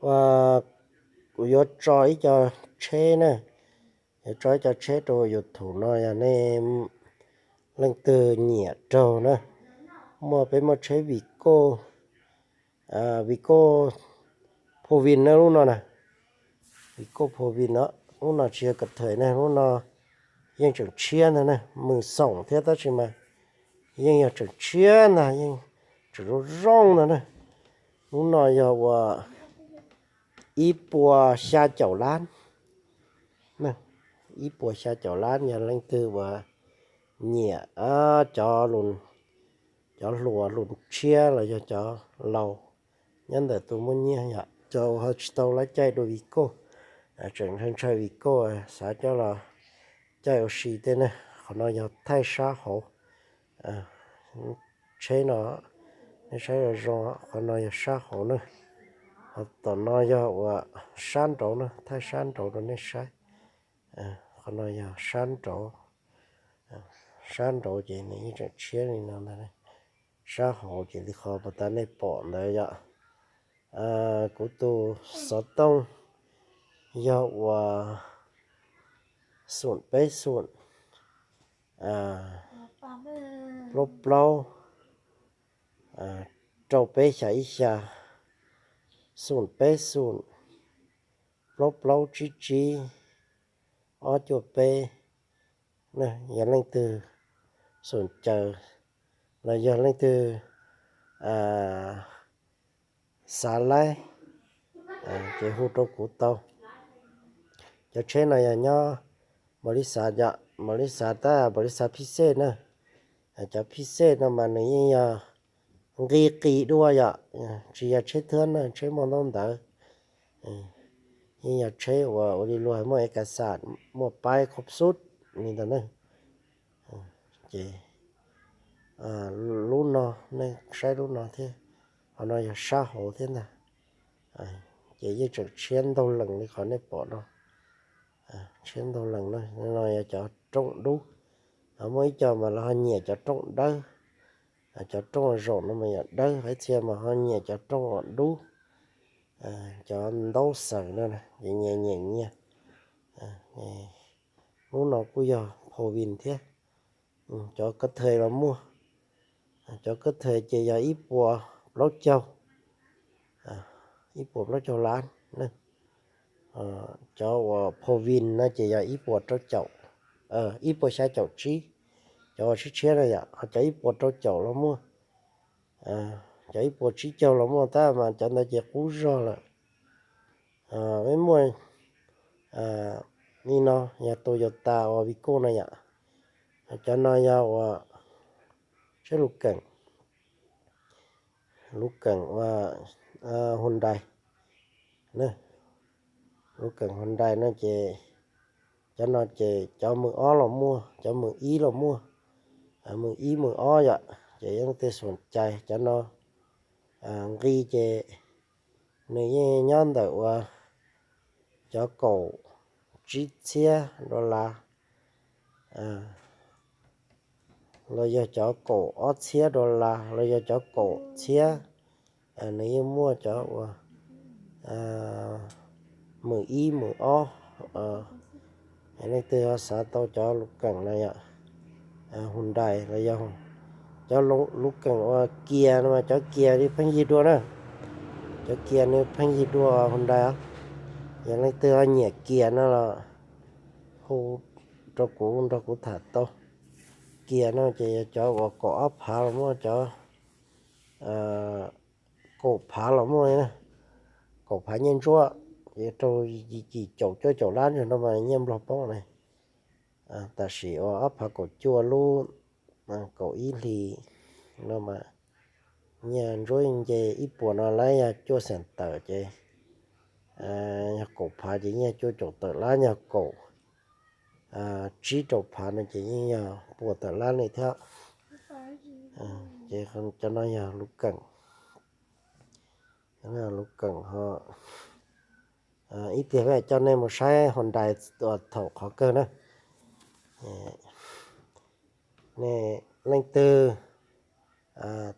Ua, kuv yuav tso ib co tsheb na, yuav tso ib co tsheb rau YouTube no, yog nej leej twg nyiam raug na. Muaj, peb muaj tsheb Vigo, Vigo Province na lub no na, Vigo Province no. Lub no tsis yog Captur na, lub no yeej tseem tshiab ntag na, mws xoom thiab tab sis mas yeej yog tseem tshiab ntag, yeej tseem zoo zoo ntag na. Lub no yog uas ib puas xya caum lab, ib puas xya caum lab. Yog leej twg uas nyiam cov, cov hluas lus tshiab los yog cov laus nyob ntawm tus muaj nyiaj yom, cov uas ho tsis tau lab caij dua Vigo, tseem ntshaw ntshaw Vigo, xav coj los caij ua si tej ne. Qhov no yog thaij sab hauv tsheb no, nej saib zoo zoo, qhov no yog sab hauv na. Ho tom no yog uas sab nraud na, thaij sab nraud rau nej saib. Qhov no yog sab nraud, sab nraud ces nws yeej tseem tshiab li no ntag. Sab hauv ces li qhov puas tas nej pom ntawd yom. Kuv tus xov tooj yog uas xoom peb xoom plaub plaub rau peb xya ib xya, xoom peb xoom plaub plaub tsib tsib ob cuaj peb. Yog leej twg xoom caw los yog leej twg xav laib ces hu rau kuv tau. Cov tsheb no yog nyob Npaus Lis Xav yom, Npaus Lis Xav tab Npaus Lis Xav Phij Xej na. Cov Phij Xej no mas nws yeej yog nqi qis dua yom, tsis yog tsheb thab na, tsheb muaj ntaub ntawv, yeej yog tsheb uas ua li luag muaj ev kas xas, muaj paib khob xub li ntawd na. Ces lub no, nej saib lub no thiab, qhov no yog sab hauv thiab ntag. Ces yeej tseem tshiab ntaug lees li qhov nej pom no, tshiab ntaug lees na. No yog cov rooj dub, muaj ib co mas lawv ho nyiam cov rooj dawb, cov rooj zaum no mas yog dawb, ib txhia mas ho nyiam cov rooj uas dub, cov ntaub xaws no ces nyias nyiam nyias. Lub no kuj yog Province thiab. Cov Captur los muaj, cov Captur ces yog ib puas plaub caug, ib puas plaub caug lab. Cov uas Province no ces yog ib puas rau caum, ib puas xya caum tsib. Cov uas tshiab tshiab na yom, cov ib puas rau caum los muaj, cov ib puas tsib caug los muaj, tab mas cov ntawd ces qub zog lawm. Peb muaj li no yog tus Toyota uas Vigo no yom. Cov no yog uas tsheb lub keem, lub keem uas Hyundai, lub keem Hyundai no ces cov no ces cov mws ob los muaj, cov mws ib los muaj, mws ib mws ob yom, ces yeej tej xum cai cov no. Nqi ces nws yeej nyob ntawm uas cov kaum tsib txhiab dollar los yog cov kaum ob txhiab dollar los yog cov kaum txhiab. Nws yeej muaj cov uas mws ib mws ob. Leej twg ho xav tau cov lub keem no yom, Hyundai los yog cov lub keem uas Kia no mas cov Kia li pheej yig dua na. Cov Kia nws pheej yig dua Hyundai os. Yog leej twg ho nyiam Kia no los hu rau kuv nrog kuv tham tau. Kia no ces yog cov uas kaum ob phav los muaj, cov kaum phav los muaj, kaum phav nyiaj ntsuab, ces rau yim caum cuaj caum lab ntawm no mas nyiaj Nplog poob na. Tam sim uas ob phav kaum cuaj lub kaum ib hlis no mas nyiaj ntsuab nce ib puas no lab yog cuaj xees tawm ces yog kaum phav ces nyiaj cuaj caum tawm lab, yog kaum tsib rau phav no ces yeej yog puas tawm lab li thiab. Ces cov no yog lub keem, lub keem ho ib tiag peb coj nej mus saib Hyundai thaum qhov kawg na. Nej leej twg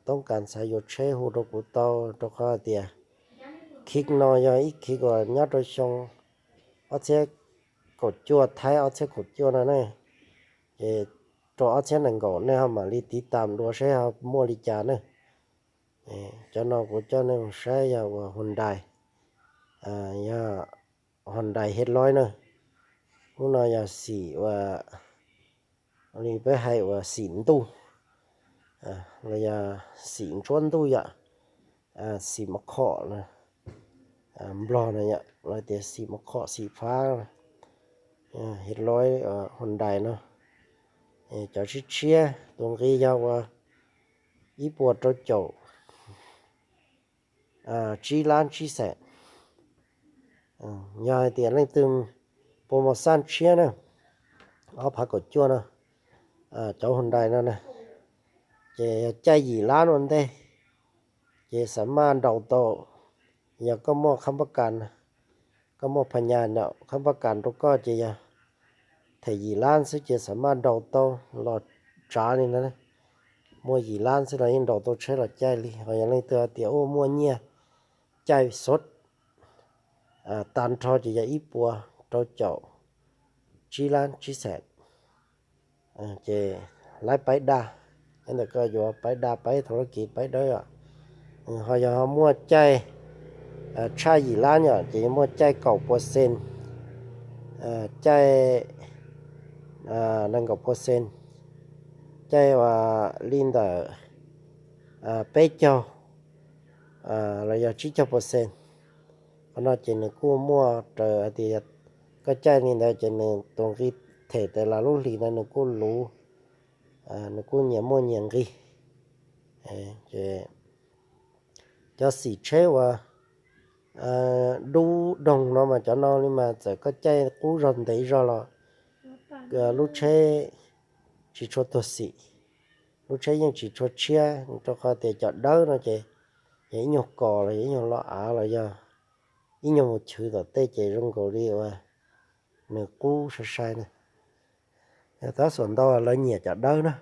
toob kas xav yuav tsheb hu rau kuv tau, rau qhov tias Khij no yog ib khij uas nyob rau xyoo ob txhiab kaum cuaj, thaib ob txhiab kaum cuaj no ne, ces rau ob txhiab nees nkaum nej ho mam li tiv tam dua saib ho muaj li cas ne. Cov no kuv coj nej mus saib yog uas Hyundai, yog Hyundai Headlight na. Lub no yog xim uas li peb hais uas xim ntuj los yog xim ntsuab ntuj yom, xim mos khom, Nplog no yom, lawv tias xim mos khom xim fab, Headlight Hyundai no. Cov tshiab tshiab tus nqi yog uas ib puas rau caum tsib lab tsib xees. Yog hais tias leej twg puas mus xaj tshiab na, ob phav kaum cuaj no, cov Hyundai no na, ces yog caij yim lab ua ntej, ces xam maj ntaus tau, yog koj muaj khab pab kas, koj muaj phas nyas nram khab pab kas rau koj ces yog them yim lab xwb ces xam maj ntaus tau los tsav li no. Muaj yim lab xwb los yeej ntaus tau tsheb los caij li. Ho yog leej twg hais tias ua muaj nyiaj caij xov tag nrho ces yog ib puas rau caum tsib lab tsib xees. Ces laib paib daj, ntawm koj yuav paib daj, paib thov lab kiv, paib dawb os. Ho yog ho muaj caij tshaj yim lab yom, ces muaj caij kaum puas xees, caij nees nkaum puas xees, caij uas li ntawm peb caug los yog tsib caug puas xees. Qhov no ces nws kuj muaj raws hais tias koj caij li ntawd ces nws tus nqi them tas los lub hlis ntawd nws kuj luv, nws kuj nyias muaj nyias nqi. Cov xim tsheb uas dub doog no mas cov no li mas txawm koj caij qub zog ntev zog los lub tsheb tsis tshua tuag xim, lub tsheb yeej tsis tshua tshiab, rau qhov tias cov dawb no ces yog ib nyuag kos los yog ib nyuag lo av los yog ib nyuag mus chwv tom tej ces zoo nkaus li uas nws qub sai sai na. Yog tab xuam ntau lawv nyiam cov dawb na,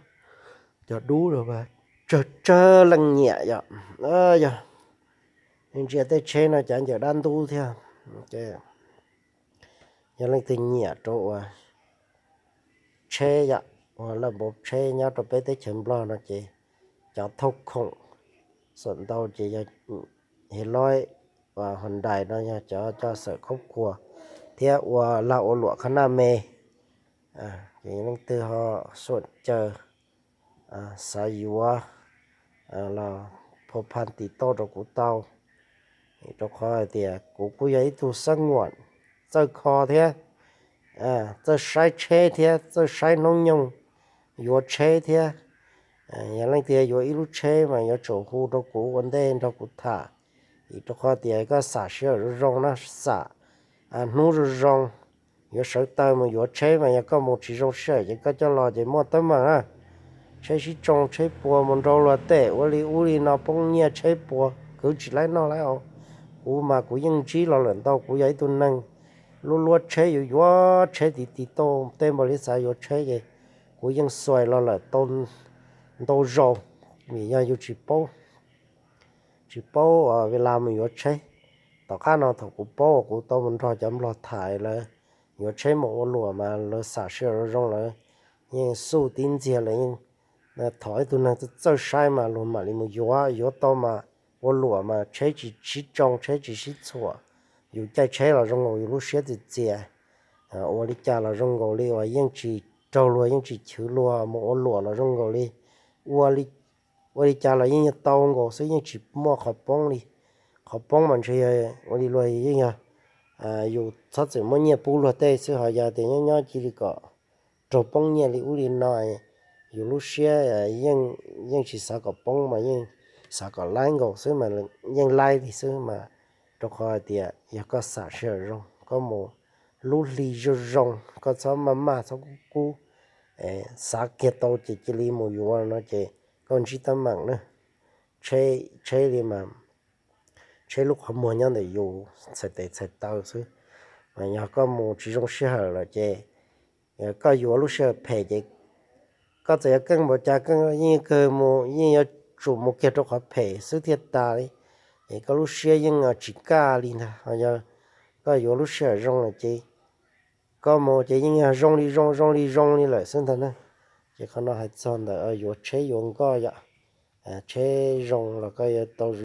cov dub los mas tsawg tsawg leej nyiam yom. Yog ntsia tej tsheb no cav ncaws dab ntub thiab. Yog leej twg nyiam rau uas tsheb yom, uas laj npau tsheb nyob rau peb teb chaws Nplog no ces cov thauj khoom xuam ntau ces yog Headlight, Hyundai no yog cov coj xawm khaub khuas thiab ua lag ua luam qhab naj me. Ces leej twg ho xuam caw xav yuav los phua phan tim toj rau kuv tau, rau qhov hais tias kuv kuj yog ib tug xab nguam txawj kho thiab, txawj saib tsheb thiab txawj saib hnub nyoog yuav tsheb thiab. Yog leej twg yuav ib lub tsheb mas yuav tsum hu rau kuv ua ntej nrog kuv tham, vim rau qhov tias koj xam sij hawm zoo zoo na, xam hnub zoo zoo, yuav sawv taw mus yuav tsheb mas yog koj mus tsis zoo sij hawm ces koj coj los ces muaj teeb meem na. Tsheb sib tsoo, tsheb puas, mus nrau luag tej, ua li ub li no, poob nyiaj, tsheb puas, kwv tsis laib noj laib haus. Kuv mas kuv yeej ntsib los lawm ntau, kuv yog ib tug neeg luab luab tsheb, yuav yuav tsheb ti ti toj, tej npaum li xav yuav tsheb ces kuv yeej xuas los lawm ntau zaus, vim yog yus tsis paub, tsis paub ua li cas mus yuav tsheb. Tom qab no thaum kuv paub, kuv tau mus nrog cov nplog tham lawv yuav tsheb mus ua luam mas lawv xam sij hawm zoo zoo, lawv yeej xuj tib ntxiag, lawv yeej thov ib tug neeg txawj saib mas luag mam li mus yuav, yuav tau mas ua luam mas tsheb tsis sib tsoo, tsheb tsis sib txhuam. Yus caij tsheb los zoo nkaus yus lub siab txias txias, ua li cas los zoo nkaus li uas yeej tsis raug luag, yeej tsis chwv luag, mus ua luam los zoo nkaus li ua li cas los yeej yog tau nkaus xwb, yeej tsis muaj qhov poob li. Qhov poob mas ntshe yog ua li luag yeej yog yus txhob txwm muab nyiaj pub luag tej xwb, ho yog tias nyob nyob cia li kom raug poob nyiaj li ub li no, yus lub siab yeej tsis xav kom poob mas yeej xav kom laib nkaus xwb mas yeej laib li xwb mas, rau qhov hais tias yog koj xam sij hawm zoo, koj mus lub hli zoo zoo, koj txhob maj maj txhob kub kub, xav kiag tau ces cia li mus yuav no ces koj ntsib teeb meem na. Tsheb li mas tsheb lub qhov muag nyob ntawm yus txhais tes txhais taw xwb, mas yog koj mus tsis zoo sij hawm lawm ces koj yuav lub sij hawm phem ces koj txawm yuav keej npaum cas keej yeej kawg mus, yeej yuav tsum mus kiag rau qhov phem xwb thiaj tas li. es koj lub siab yeej tsis kaj li ntag. Yog koj yuav lub sij hawm zoo lawm ces koj mus ces yeej yog zoo li zoo, zoo li zoo li lawm xwb ntag na. Ces qhov no hais txog ntawm yuav tsheb yuav nkoj yom. Tsheb zoo los koj yuav tau